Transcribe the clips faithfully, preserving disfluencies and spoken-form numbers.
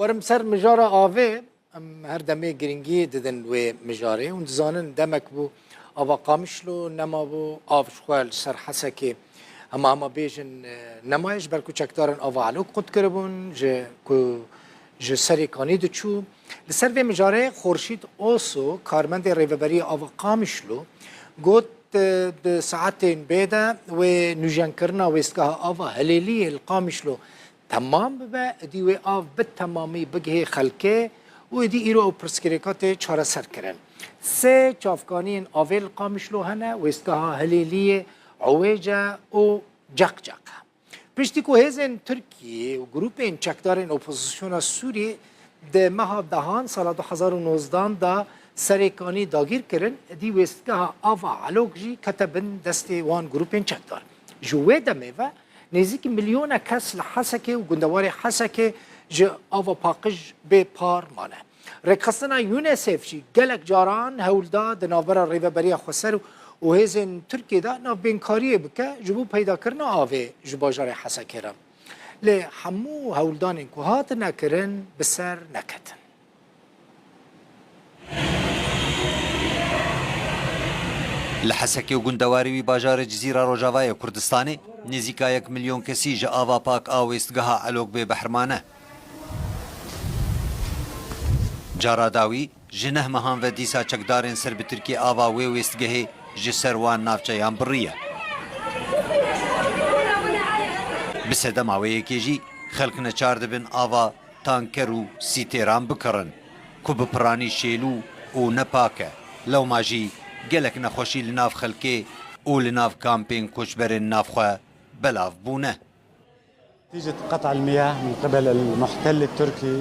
Werim ser mijara avê, em her demê girîngî didin wê mijarê. Hûn dizanin demek bû ava Qamişlo nemabû, av ji xwe li ser Hesekê hema hema bêjin, e, nemaye, ji ber ku çekdarên ava Elok qut kiribûn, ji ku ji Serêkanî diçû. Li ser vê mijarê Xorşîd Oso, karmendê rêveberiya ava Qamişlo, got, e, di saetên bê de wê nûjenkirina wêstgeha ava Hilêliyê li Qamişlo temam bibe, êdî wê av bi temamî bigihê xelkê û êdî îro ew pirsgirêka tê çareserkirin. Sê çavkaniyên avê li Qamişlo hene, wêstgeha Hilêliyê, Ewêce û Ceqceq. Piştî ku hêzên Tirkiyê û grûpên çekdarên opozisyona Sûriyê di meha dehan sala du hezar û nozdan de Serêkanî dagîr kirin, êdî wêstgeha ava Elok jî kete bin destê wan grûpên çekdar. Ji wê demê ve nêzîkî milyonek kes li Hesekê û gundewarê Hesekê ji ava paqij bê par mane. Rêkxistina UNICEF jî gelek caran hewl da di navbera Rêveberiya Xweser û hêzên Tirkiyê de navbênkariyê bike ji bo peydakirina avê ji bajarê Hesekê re. Lê hemû hewldanên ku hatine kirin bi ser neketin. Li Hesekê û gundewarê wî bajarê Cizîra Rojavayê Kurdistanê nêzîka yek milyon kesî ji ava pak a wêstgeha Elok bê behriman e. Cara dawî ji neh mehan ve dîsa çekdarên serbirtîkê ava wê wêstgehê ji ser wan navçeyan biriye. Bi sedema wê yekê jî xelk neçar dibin ava tanker û sîtêran bikirin, ku bi piranî şêlû û nepak e. Lewma jî gelek nexweşî li nav xelkê û li nav kampên koçberên navxwe belav bûne. نتيجة قطع المياه من قبل المحتل التركي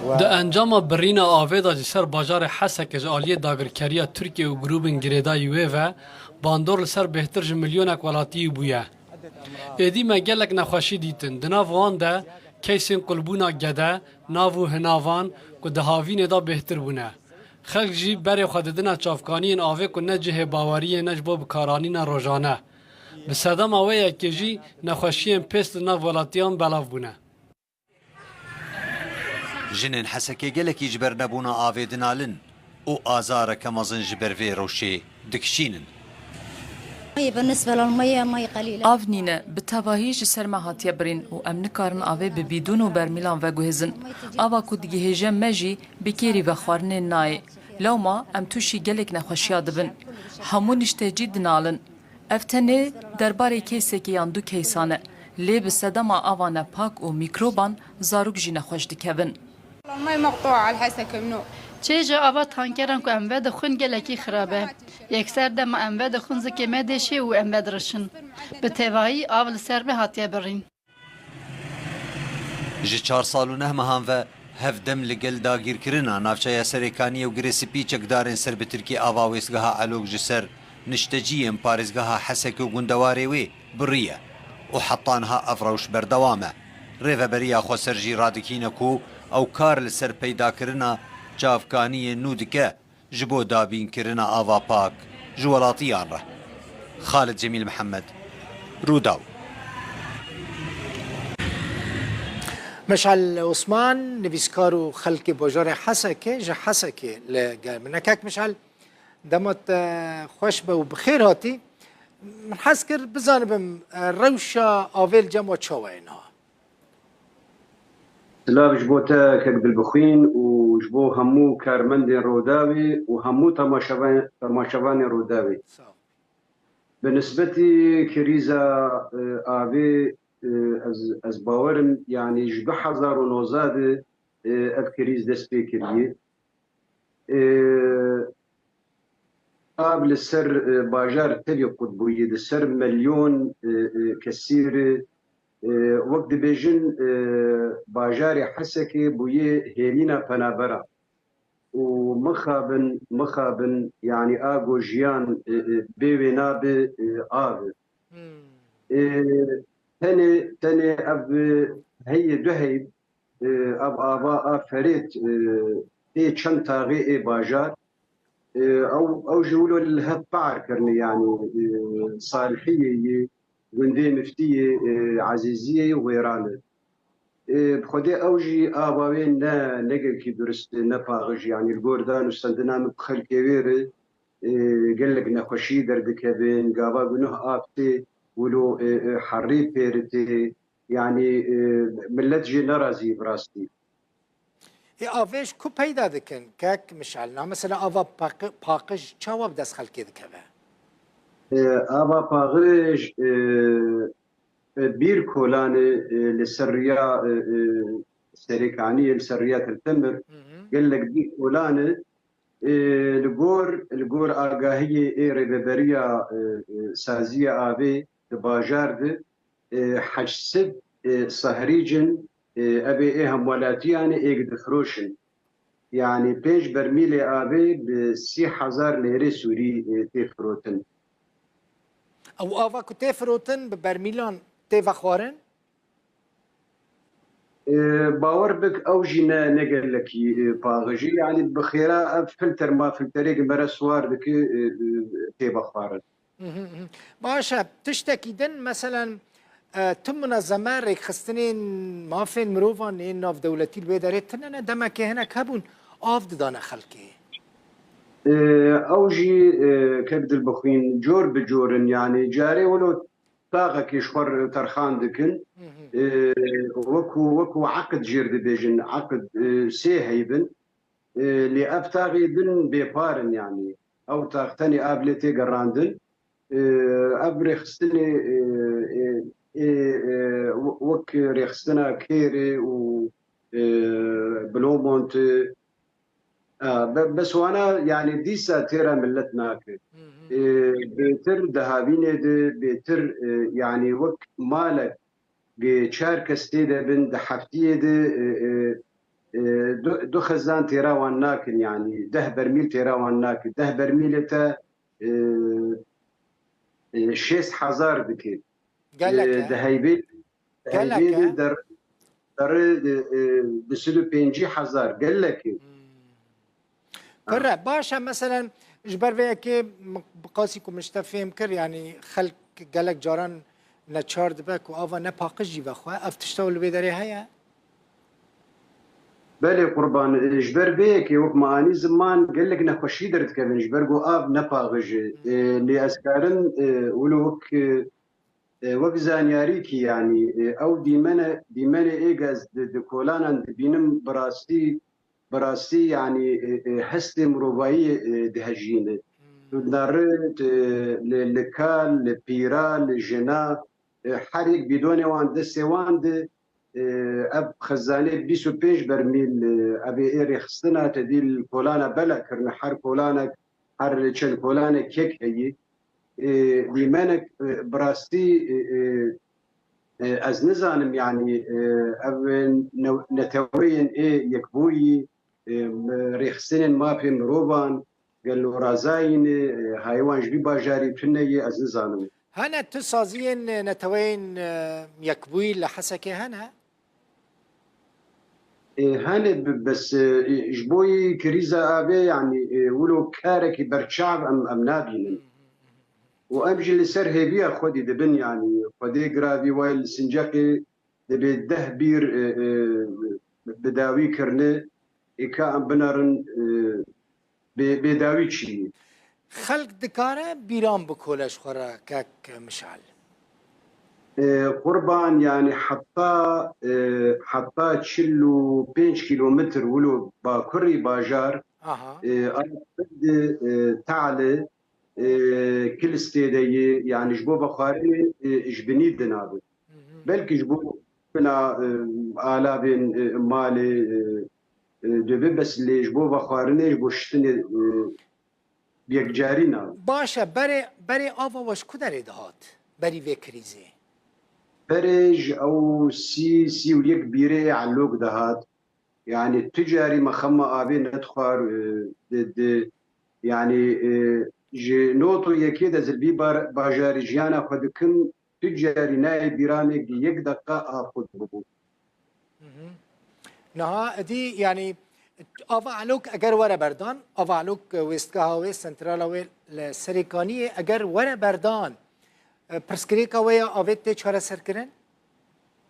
و Di encama birîna avê de ji ser bajarê Hesekê ji aliyê dagirkeriya Tirkiye û grûbên girêdayî wê ve bandor li ser bêhtir ji milyonek welatiyî bûye. Êdî me gelek nexweşî dîtin. Di nav wan de keysên qulbûna gede, nav û hinavan ku di havînê de bêhtir bûne. Xelk jî berê xwe didine çavkaniyên avê ku ne cihê baweriyê ne ji bo bikaranîna rojane. Bi sedema wê yekê jî nexweşiyên pêst li nav welatiyan belav bûne. Jinên Hesekê gelekî ji ber nebûna avê dinalin û azareke mezin ji ber vê rewşê dikişînin. مي بالنسبة للمية مي قليلة. Av nîne, bi tevahî ji ser me hatiye birîn û em nikarin avê bi bîdûn û bermîlan veguhêzin. Ava ku digihêje me jî bi kêrî vexwarinê nayê. Lewma em tûşî gelek nexweşiya dibin. Hemû niştecî dinalin. Ev tenê derbarê keysekê yan du keysan e, lê bi sedema ava nepak û mîkroban zarok jî nexweş dikevin. المي مقطوعة على الحسكة منو. Çêja ava tankeran ku em vedixwin gelekî xirab e. Yekser dema em vedixwin zikê me dêşê û em vedirişin. Bi tevahî av li ser me hatiye birîn. Ji çar sal û neh mehan ve hevdem li gel dagîrkirina navçeya Serêkaniyê û Girê Spî çekdarên serbirtîkê ava wêstgeha Elok ji ser nişteciyên parêzgeha Hesekê û gundewarê wê biriye û heta niha ev rewş berdewam e. Rêveberiya Xweser jî radikîne ku ew kar li ser peydakirina çavkaniyên nû dike ji bo dabînkirina ava pak ji welatiyan re. Xalid Cemîl Mihemed, Rûdaw. Meşal Osman, nivîskar û xelkê bajarê Hesekê, ji Hesekê li gel min e. Kek Meşal, dema te xweş be û bi xêr hatî. Min hez kir bizanibim, e, rewşa avê li cem we çawa ye niha? Silav ji bo te kek Dilbixwîn û ji bo hemû karmendên Rûdawê û hemû temaşevan-, temaşevanên Rûdawê. Sağ ol. Bi nisbetî krîza, e, avê, e, ez, ez bawer im, yanî ji du hezar û nozdeh de, e, ev krîz dest pê kiriye. E, av li ser, e, bajar tevî qut bûye, di ser milyon, e, e, kesî re, e, wek dibêjin, e, bajarê Hesekê bûye hêlîna penabera. Û mixabin, mixabin, yanî ago jiyan, e, e, bê wê nabe, e, av. Hmm. E, tenê, tenê ev, e, heyê du heyb, e, ev ava a Ferêt, e, ê çend taxê ê bajar, e, ew, ew ji wilo li hev par kirine, yanî, e, Salihiyê yê, gundê Miftiyê, e, Ezîziyê û Wêran e. e, bi xwedê ew jî ava wê ne, ne gelkî durist, ne paxij, yanî li gor dan û stendina min bi xelkê wê re, e, gelek nexweşî derdikevin, gava gunuh av tê, wilo, e, e, herî pêritê, yanî, e, millet jê nerazî bi rastî. Ê avê ji ku peyda dikin kek Mişal? Na mesela ava paqi-, paqij çawa bi dest xelkê dikeve? E, ava paxij, e, e, bîr kolan e, e, li ser riya, e, e, Serêkaniyê, li ser riya Til Temir, Hı hı. gelek bîr kolan e, e, li gor, li gor agahiyê ê rêveberiya, e, e, saziya avê di bajar de, e, heşt sed, e, sahrîc in, e, ev ê, ê hemwelatiyan ê êk difiroşin. Yanî pênc bermîlê avê bi sî hezar lêrê sûrî, e, tê firotin. Ew ava ku tê firotin bi bermîlan tê vexwarin? E, bawer bik ew jî ne, ne gelekî, e, paxij e. Yanî bi xêra ev filter ma filterê gi mere siwar dike, e, e, tê vexwarin. Mhm, mhm. Baş e, tiştekî din, meselen, e, tu minezeme rêkxistinên mafên mirovan ên navdewletî li wê derê tune ne, demekê hinek hebûn av didane xelkê. E, ew jî, e, kek Dilbixwîn cor bi cor in, yanî carê wilo taxekê ji xwe re terxan dikin. Mhm. E, wekû, wekû eqid jêr dibêjin, eqid, e, sê heyb in. E, lê ev taxê din bêpar in, yanî ew tax tenê av lê tê gerandin. E, ev rêxistinê, e, e, e, e, wek rêxistina Kêrê û, e, Blomonte, e, be-, bes wana, yanî dîsa têra millet nake. Hı hı. E, bêtir di havînê de, bêtir, e, yanî wek malek Gi çar kes tê de bin, di heftiyê de, e, e, e, du, du xizan têra wan nakin, yanî deh bermîl têra wan nakin. Deh bermîlê te, e, e, şêst hezar dike. Gelek E, e. Di heybê, di Gelek heybê e. de der, der, e, e, du sed û pêncî hezar. Gelek e. Hmm. Pir e. Baş e, meselen, ji ber vê yekê min bi qasî ku min ji te fêm kir, yanî xelk gelek caran neçar dibe ku ava ne paqij jî vexwe. Ev tişta li vê derê heye? Belê qurban, ji ber vê yekê wek me anî ziman gelek nexweşî derdikevin, ji ber ku av ne paqij e. Hmm. E, lê ez karim, e, wilo wek, e, e, wek zanyarîkî, yanî, e, ew dîmene, dîmenê ê gez di, di kolanan dibînim, bi rastî, bi rastî, yanî, e, e, hestê mirovayî, e, dihejîne. Hmm. Tu dinere, e, li, li kal, li pîra, li jina, e, her yek bîdonê wan destê wan de, e, ev xizanê bîst û pênc bermîl, e, ev ê rêxistina te dî li kolana bela kirine, her kolanek, her çend kolanek kek heyî. E, dîmenek, e, bi rastî, e, e, e, ez nizanim, yanî, e, ev ne-, neteweyên ê yekbûyî, e, rêxistinên mafê mirovan, gelo razayî ne, e, hayê wan ji vî bajarî tune ye, ez nizanim. Hene tu saziyên, e, neteweyên, e, yekbûyî li Hesekê hene? E, hene bi-, bes, e, ji bo yî krîza avê, yanî, e, wilo karekî berçav em, em nabînin. Û em jî li ser hêviya xwedî dibin, yanî xwedê giravî wayê li Sinceqê dibê deh bîr, e, e, bi dawî kirine, ê ka em binerin, e, bê, bê dawî çi ye? Xelk dikare bîran bikole ji xwe re, kek Mişal? E, qurban, yanî heta, e, heta çil û pênc kîlometr wilo bakurî bajar, Aha. e, a, e, Tale, e, Kilistê de ye, yanî ji bo vexwarinê, e, ji binî dinabe. Hı hı. Belkî ji bo bina, e, alavên, e, malê, e, e, dibe, bes lê ji bo vexwarinê, ji bo şitinê, e, yekcarî nabe. Baş e, berê, berê ava we ji ku derê dihat? Berî vê krîzê? Berê ji ew sî, sî û yek bîrê elok dihat. Yanî tu carî me xema avê nedixwar, e, di, di, yanî, e, ji not û yekê de zilbî bar-, bajarî jiyana xwe dikim, tu carî nayê bîra me gi yek deqa av xwe bibû. Mhm. Niha edî, yanî, ava elok eger were berdan, ava elok, e, wêstgeha wê, sentrala wê li Serêkaniyê eger were berdan, e, pirsgirêka wê ya avê tê çareserkirin?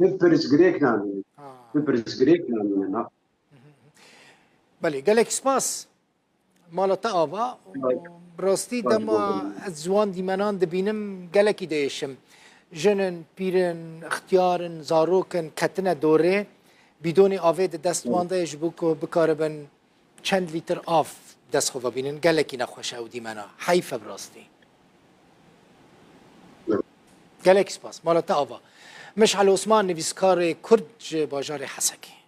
Hin pirsgirêk namînin. Ha. Hin pirsgirêk namînin. Ha. Belê, gelek spas. Mala te ava. Bi rastî dema ez ji wan dîmenan dibînim, gelekî diêşim. Jin in, pîr in, ixtiyar in, zarok in, ketine dorê. Bîdonê avê di dest wan de ye ji bo ku bikaribin çend lîtir av dest xwe vebînin. Gelekî nexweş e ew dîmena. Heyf e bi rastî. Gelek spas. Mala te ava. Mişal Osman, nivîskarê Kurd ji bajarê Hesekê.